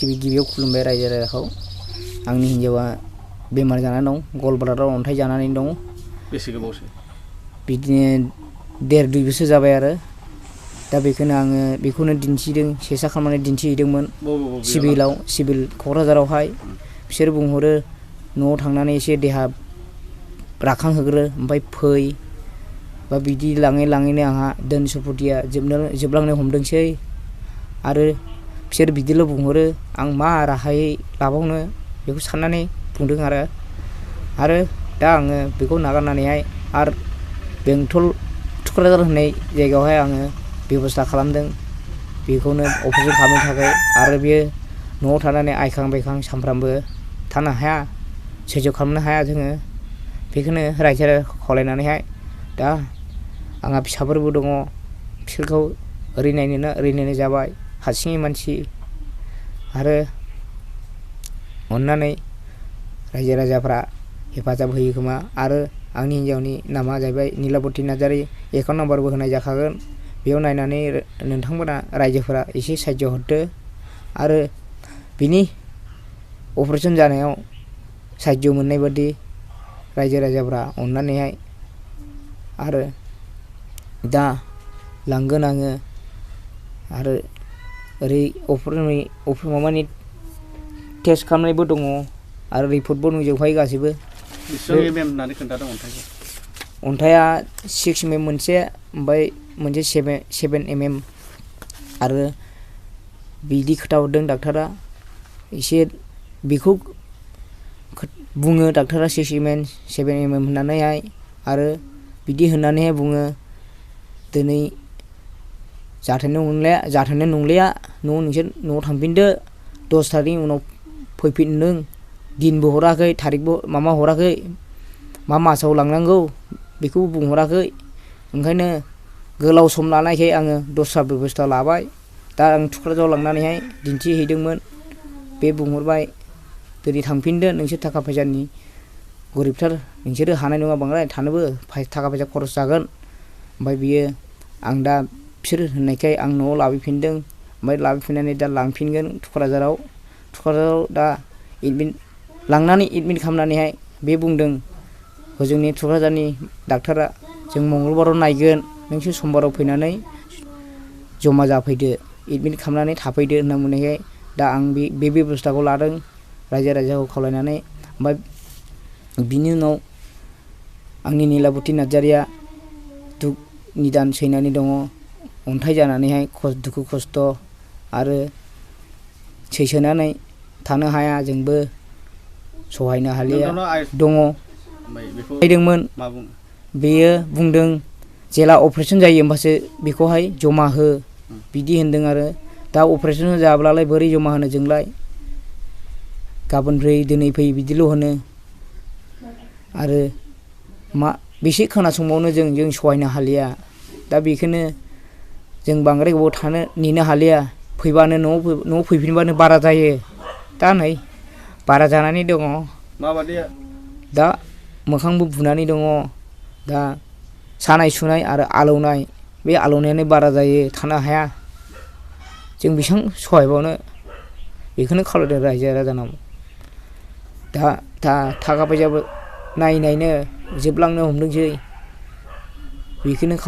गिबियाव खुलुमबाय रायजो राजाखौ आंनि हिन्जावा बेमार जानानै दं गलब्लादाराव अन्थाइ जानानै दं बेसे गोबावसो बिदिनो 1.5-2 बोसोर जाबाय आरो दा बेखौनो दिन्थिदों सेसा खालामनानै दिन्थिहैदोंमोन सिभिल क'क्राझारावहाय बिसोर बुंहरो न'आव थांनानै एसे देहा राखांहोग्रो ओमफ्राय फै बा बिदि लाङै लाङैनो आंहा धोन सम्पतिया जोबलांनो हमदोंसै आरो बिसोर बिदिल' बुंहरो आं मा राहायै लाबावनो बेखौ साननानै बुंदों आरो दा आङो बेखौ नागारनानैहाय आरो बेंटल थुक्राझार होननाय जायगायावहाय आङो बेब'स्था खालामदों बेखौनो अपारेसन खालामनो थाखाय आरो बियो न'आव थानानै आइखां बायखां सानफ्रामबो थानो हाया सैज्य खालामनो हाया जोङो बेखौनो रायजो राजाखौ खावलायनानैहाय दा आंहा फिसाफोरबो दङ बिसोरखौ ओरै नायनो जाबाय हारसिङै मानसि आरो अननानै रायजो राजाफ्रा हेफाजाब होयो खोमा आरो आंनि हिन्जावनि नामा जाहैबाय निलाबती नार्जारी एकाउन्ट नाम्बारबो होनाय जाखागोन बेयाव नायनानै नोंथांमोना रायजोफोरा एसे साहाय्य हरदो आरो बिनि अपारेसन जानायाव साहाय्य मोननाय बादि रायजो राजाफ्रा अननानैहाय आरो दा लांगोन आङो आरो ओरै माबानि टेस्ट खालामनायबो दङ आरो रिपर्टबो नुजोबखायो गासैबो बेसेबां होननानै खोन्थादों अन्थाइया 6 mm मोनसे ओमफ्राय मोनसे 7 mm आरो बिदि खोथा हरदों डाक्टारा एसे बेखौ बुङो डाक्टारा 6 mm 7 mm होननानैहाय आरो बिदि होननानैहाय बुङो दिनै जाथारनाय नंलिया नोंसोर न'आव थांफिनदो 10 तारिखनि उनाव फैफिनदों दिनबो हराखै थारिखबो हराखै मा मासाव लांनांगौ बेखौबो बुंहराखै ओंखायनो गोलाव सम लानायखाय आङो दस्रा बेब'स्था लाबाय दा आं थुक्राझाराव लांनानैहाय दिन्थिहैदोंमोन बे बुंहरबाय दिनै थांफिनदो नोंसोर थाखा फैसानि गरिबथार नोंसोरो हानाय नङा बांद्राय थानोबो थाखा फैसा खरस जागोन ओमफ्राय बियो आं दा बिसोर होननायखाय आं न'आव लाबोफिनदों ओमफ्राय लाबोफिननानै दा लांफिनगोन थुक्राझाराव दा लांनानै एडमिट खालामनानैहाय बे बुंदों हजोंनि थुक्राझारनि डाक्टारा जों मंगलबाराव नायगोन नोंसोर समबाराव फैनानै जमा जाफैदो एडमिट खालामनानै थाफैदो होनना बुंनायखाय दा आं बे बेब'स्थाखौ लादों रायजो राजाखौ खावलायनानै ओमफ्राय बिनि उनाव आंनि निलाबती नार्जारीया निदान सैनानै दङ अन्थाइ जानानैहाय दुखु खस्थ' आरो सैसोनानै थानो हाया जोंबो सहायनो हालिया दङ नायदोंमोन बेयो बुंदों जेला अपारेसन जायो होमबासो बेखौहाय जमा हो बिदि होनदों आरो दा अपारेसन जाब्लालाय बोरै जमा होनो जोंलाय गाबोन फै दिनै फै बिदिल' होनो आरो बेसे खोनासंबावनो जों सहायनो हालिया दा बेखौनो जों बांद्राय गोबाव नेनो हालिया फैबानो न'आव फैफिनबानो बारा जायो दा नै बारा जानानै दङ माबादि दा मोखांबो बुनानै दङ दा सानाय सुनाय आरो आलौनाय बे आलौनायानो बारा जायो थानो हाया जों बेसेबां सहायबावनो बेखौनो खावलायदों रायजो राजानाव दा थाखा फैसाबो नायनो जोबलांनो हमदोंसै बेखौनो